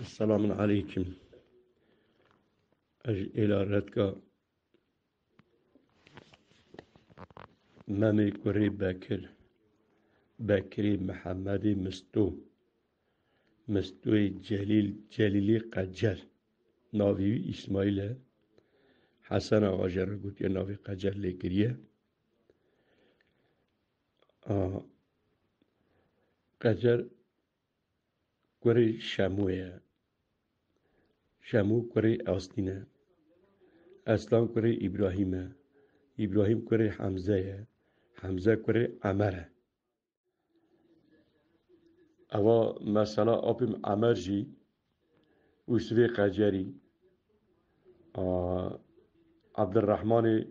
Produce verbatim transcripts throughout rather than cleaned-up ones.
Selamun aleykum. Ez ji êla redka Memê kurê Bekir, Bekirê Mihemedê Misto, Mistoyê Celîl, Celîlê Qecer, navê wî Îsmaîl e. Hesen Axa jê re gotiye navê Qecer lê kiriye. A, Qecer kurê Şemû ye. Şemû kurê Aslîn e. Aslan kurê Îbrahîm e. Îbrahîm kurê Hemze ye. Hemze kurê Emer e. Eva mesela apê min Emer jî, Ûsivê Qecerî, a, Ebdirrehmanê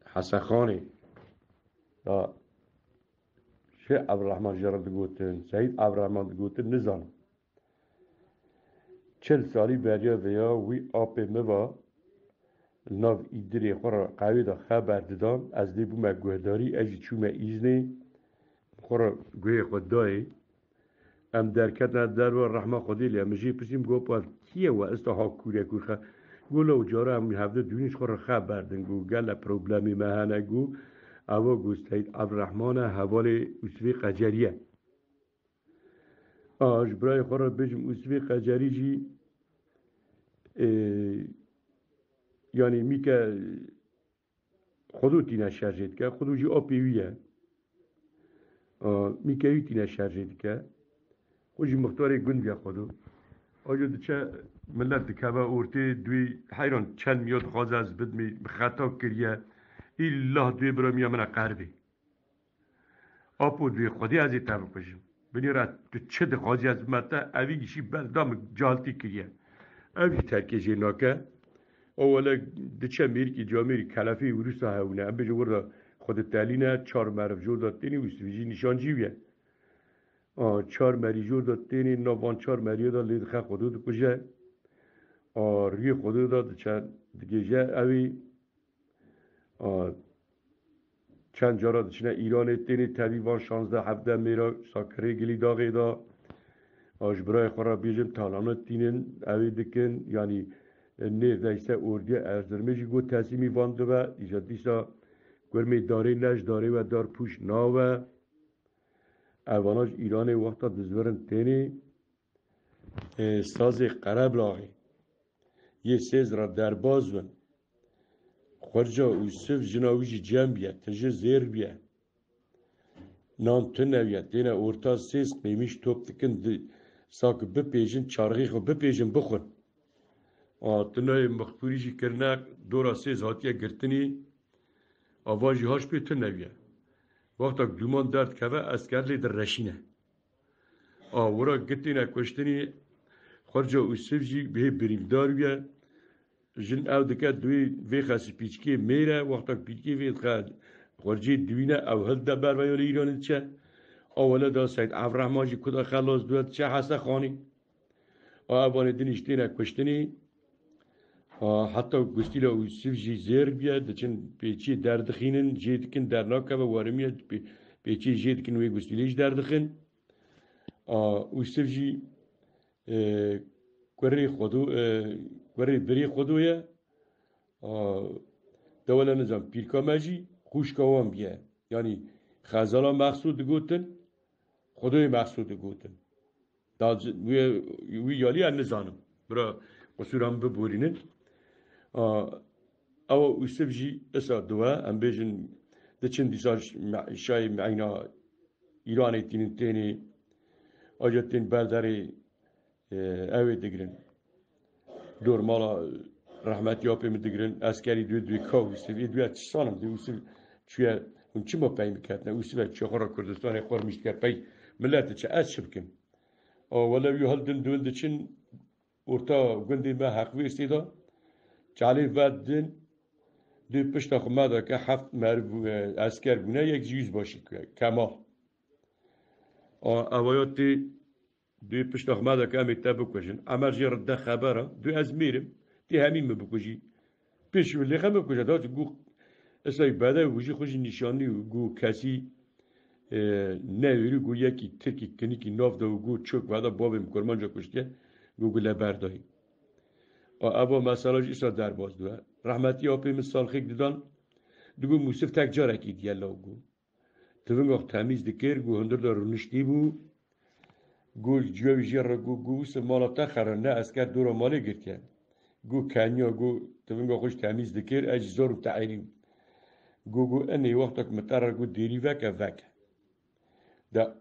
Hesexanê, ya, Şêx Ebdirrehman jê re digotin, Seyîd Ebdirrehman digotin, nizanim. Çil salî beriya vêya wî apê min va, li nav îdirê xwe re qehwê de xeber didan, ez lê bûme guhdarî, ez jî çûme îznê, xwe re guhê xwe dayê. Em derketine derve, rehma Xwedê lê, min jê pirsî, min got, "Ev kî ye we, esta ha kûre kûr xe?" Got, "Lew cara em hevdu dibînin, ji xwe re xeber din." Got, "Gele problemê me hene." Got, "Eva," got, "Seyîd Ebdirrehman e, hevalê Ûsivê Qecerî ye." A, ji birayê xwe re bêjim, Ûsivê Qecerî jî, e, yanî mîke Xwedû tîne şer jê dike, Xwedû jî apê wî ye. A, mîke wî tîne şer jê dike. Xwe jî muxtarê gund ye Xwedû. Ajo diçe, milet dikeve ortê dûî, heyran çend miyo dixwaze ez bidimî, bi xeta kiriye. Îllah duyê bira miya min e qerbê. Apo duyê Xwedê ez ê te bikujim. Binêre tu çi dixwazî ez bime te, evî gişî ber da min, caltî kiriye. Ev jî terkê jê nake. O wele diçe mêrikî camêrî kelefê wîrusa hewne. Em bêjin wir de xwe ditelîne, çar meriv jor de tênê, Ûsivî jî nîşancî wî ye. A, çar merî jor de tênê, nav van çar meriyê de lê dixe Xwedû dikuje. A, rûyê Xwedû de diçe digêje ewî. A, çend cara diçine Îranê, tênê tevî van şazdeh hevdeh mêra Sakirê Gilî Daxê de. A, ji birayê xwe re bêjin talana tînin, ew ê dikin, yanî, e, nêrdeyse ordiya Erzirmê jî got teslîmî van dibe, îja dîsa kurmê darê ne ji darê we dar pûç nawe. Evana ji Îranê wexta dizvirin tênê, e, sazê Qereblaxê yê sêz re derbaz bin. Xurca Ûsiv jina wî jî cem biye, tije zêr biye. Nan tune biye, têne orta sêz qêmîş top dikin, di, sa ku bipêjin, çarxê xwe bipêjin, bixwin. A, tunayê mixfûrî jî kirine, dora sêz hatiye girtinî, a, va jî haş pê tune biye. Wexta ku dûman derdikeve, esker lê direşîne. A, wira gitîne kuştinî, Xurca Ûsiv jî bihê birîndar bûye. Jin ew dike duwê vê xesî pîçikê mêre, wexta ku pîçikê vê dixe xurcê diwîne, ew hilde ber ve yolê Îranê diçe. A wele da Seyd Evrehman jî kuda xelas diwe diçe Hesexanî. A evanê din jî têne kuştinî. A, heta Gustîla Ûsiv jî zêr bûye, diçin pêçiyê derdixînin, jê dikin dernakeve, warimiye pê-, pêçiyê jê dikin wê Gustîlê jî derdixin. A, Ûsiv jî, e, kurê Xwedû, e, kurê birê Xwedû ye. A, de wele nizam, pîrka me jî xwişka wan bûye. Yanî Xezala Mexsûd digotin, Xwedûyê Mexsûd digotin. Da ci-, wê, wî yalî ez nizanim. Bira qusûra min biborînin. A, ew Ûsiv jî isa diwe, em bêjin, diçin dîsa ş-, me-, şayê meyna Îranê tînin tênê, aja tên berderê, e, ew ê digirin. Dormala rehmetî apê min digirin, eskerî dû dû ka Ûsiv, ê dû ez çi sanim dê Ûsiv çûye, hûn çima pey min ketine, Ûsiv ez çûye xwe re Kurdistanê xwe re mîşt dike pey, milet diçe, ez çi bikim? A, wele wî hildin dûn diçin, orta gundê me Heqvêrsê de, çalê ve din, dê pişta xwe me de ke heft meriv, e, esker bûne, yek jî yüzbaşî ke-, Kemal. A, evaya tê, dê pişta xwe me de ke em ê te bikujin. Emer jê re de xebera, dê ez mêrim, tê hemî min bikujî. Pêş wî lêxe min bikuje, da got, Îsa'yî bedew bû jî xwe jî nîşanî û got kesî, e, newêrî got yekî Tirkî kinikî nav da û got çok veda babê min kurmanca kuştiye, got got le berdayî. A, eva mesela jî îsa derbas dibe. Rahmetî apê min salxêk didan, digot Mûsif tek carekî diye law got. Tivinga xwe temîz dikir, got hundir de rûniştî bû. Got ciya wî jê re got, got wisa mala te xera ne esker dora malê girtiye. Got keniya, got tivinga xwe jî temîz dikir, ez jî zor û te'êrî. Got got enê wextek min te re got dêrî veke veke. De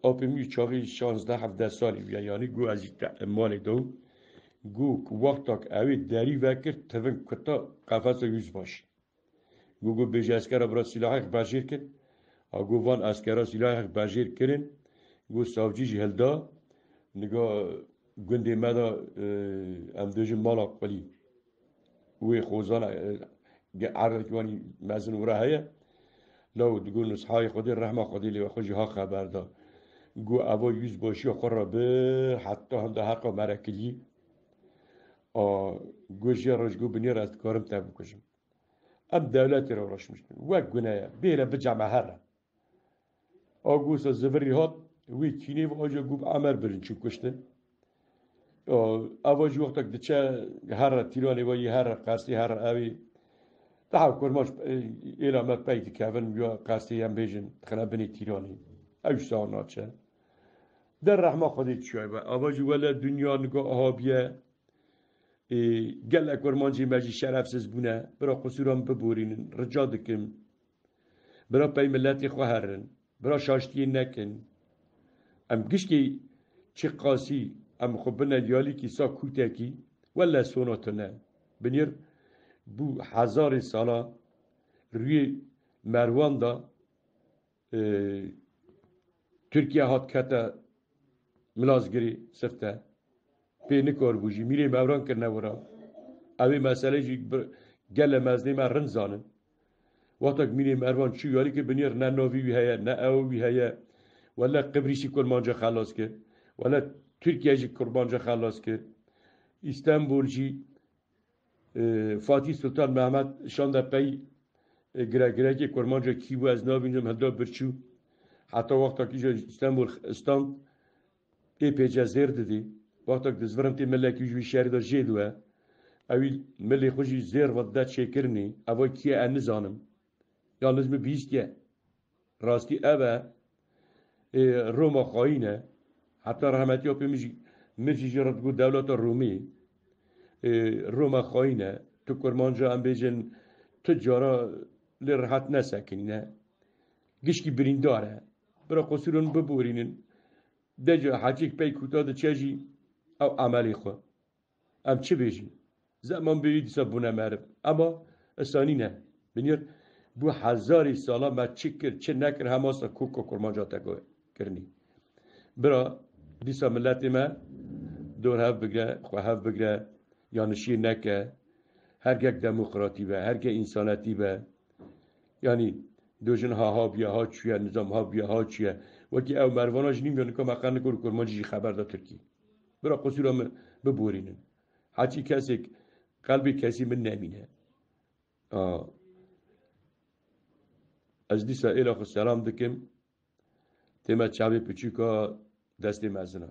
apê min çaxî şazdeh hevdeh salî bûye, yanî got ez jî te malê de û got wextek ewê derî vekir, tivin kuta qefesa yüzbaşî. Got got bêje eskera bira sîlahek bejêr kin. A got van eskera sîlahek bejêr kirin. Got savcî jî hilda. Niga gundê me de, e, em dibêjin mala qulî. Wê xozana, e, ge-, erdekî wanî mezin wira heye. Law digo nusxayê Xwedê, rehma Xwedê lê we, xwe jî ha xeber da. Got eva yüzbaşiya xwe re bi heta hinda heqa merekilî. A, got jê re ji got binêr ez dikarim te bikujim. Em dewletê re uğraşmıştin. Wek gune ye. Bêre bice me here. A got wisa zivirî hat, wî kînê ve aja got Emer birin çû kuştin. A, eva jî wextek diçe here tîranê ve yî here qersê here ewî. Daha kurmaş, e, êla me pey dikevin ya qersê em bêjin dixine binê tîranê. Ew sax naçe. Der rehma Xwedê çiyaye be. Ava jî wele dinya niga aha biye. Ê, gelek kurmancê me jî şerefsiz bûne. Bira qusûra min biborînin. Rica dikim. Bira pey miletê xwe herin. Bira şaştiyê nekin. Em gişkî çi qasî em xwe bine yalîkî sa kûtekî. Wele sona tune. Binêr bû hezarê sala rûyê Merwan da, e, Tirkiye hat kete Milazgirî sifte. Pê nikarbû jî. Mîrê Mevran kirine wira. Ew ê mesele jî bi-, gele mezinê me rind zanin. Wextek Mîrê Mervan çû yarî kir binêr ne navî wî heye, ne ew wî heye. Wele Qibrîsî kurmanca xelas kir. Wele Tirkiye jî kurmanca xelas kir. Îstanbul jî E, Fatîh Sultan Mehmet şanda pey, e, giregirekê kurmanca kî bû ez nabînim hilda birçû. Heta wexta kî ji Stenbol stand ê pêce zêr didî. Wexta dizvirin tê milekî ji wî şerî de jê diwe. Ewî milê xwe jî zêr ve dide çêkirinî. Eva kî ye ez nizanim. Yalnız min bihîstiye. Rastî ev e. Ê, Roma xayîn e. Heta rehmetî apê min jî, min jî jê re digot dewleta Romî. Ê, Roma xayîn e. Tu kurmanca em bêjin tu cara lê rehet nesekinîne. Gişkî birîndar e. Bira qusûrên biborînin. De ca hecîk pey kuta diçe jî ew emelê xwe. Em çi bêjin? Zeman bêyî dîsa bûne meriv. Ema esa nîne. Binêr bû hezarî sala me çi kir, çi nekir, hema sa koka kurmanca te kirinî. Bira, dîsa miletê me dor hev bigre, xwe hev bigre, yanişiyê neke. Hergek demokratî be, hergek însanetî be. Yanî dojin ha ha biya, ha çûye, nizam ha biya, ha çûye. Wekî ew mervana ji nîm ya nika me qe nikor kurmancî jî xeber da Tirkî. Bira qusûra min biborînin. Heçî kesek qelbê kesî min nemîne. A. Ez dîsa êla xwe selam dikim. Tê me çavê piçûka destê mezina.